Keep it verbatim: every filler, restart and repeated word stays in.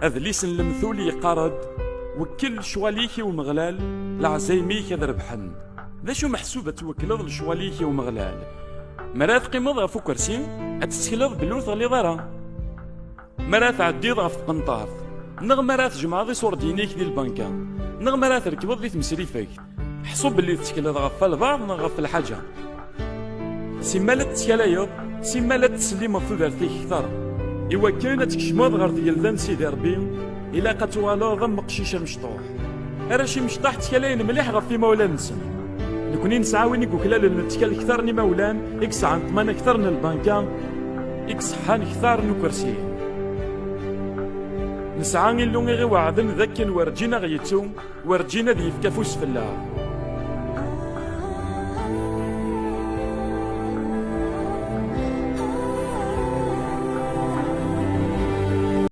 Adlis n lemtul yeqqar-d: wekkel lecɣal-ik i Umeɣlal, leɛzayem-ik ad rebḥen. D acu meḥsub ad twekleḍ lecɣal-ik i Umeɣlal? Mi ara teqqimeḍ ɣef ukersi, ad tettekleḍ belli ur teɣliḍ ara. Mi ara tɛeddiḍ ɣef tqenṭart, neɣ mi ara tjemɛeḍ iṣurdiyen-ik di lbanka, neɣ mi ara trekbeḍ di tmesrifegt, ḥṣu belli tettekleḍ ɣef walbeɛḍ neɣ ɣef lḥaǧa. Simmal ad tettkalayeḍ, simmal ad tettsellimeḍ tudert-ik kter. Iwakken ad tkecmeḍ ɣer tgelda n Sidi Ṛebbi, ilaq ad tuɣaleḍ am uqcic amecṭuḥ. Arrac imecṭaḥ ttkalayen mliḥ ɣef imawlan-nsen. Nekni nesɛa win i yuklalen lettkal kter n imawlan, i yesɛan ṭṭmana kter n lbanka, i iṣeḥḥan kter n ukersi. Nesɛa Illu i ɣ-iweɛden d akken werǧin a ɣ-yettu, werǧin ad yefk afus fell-aɣ.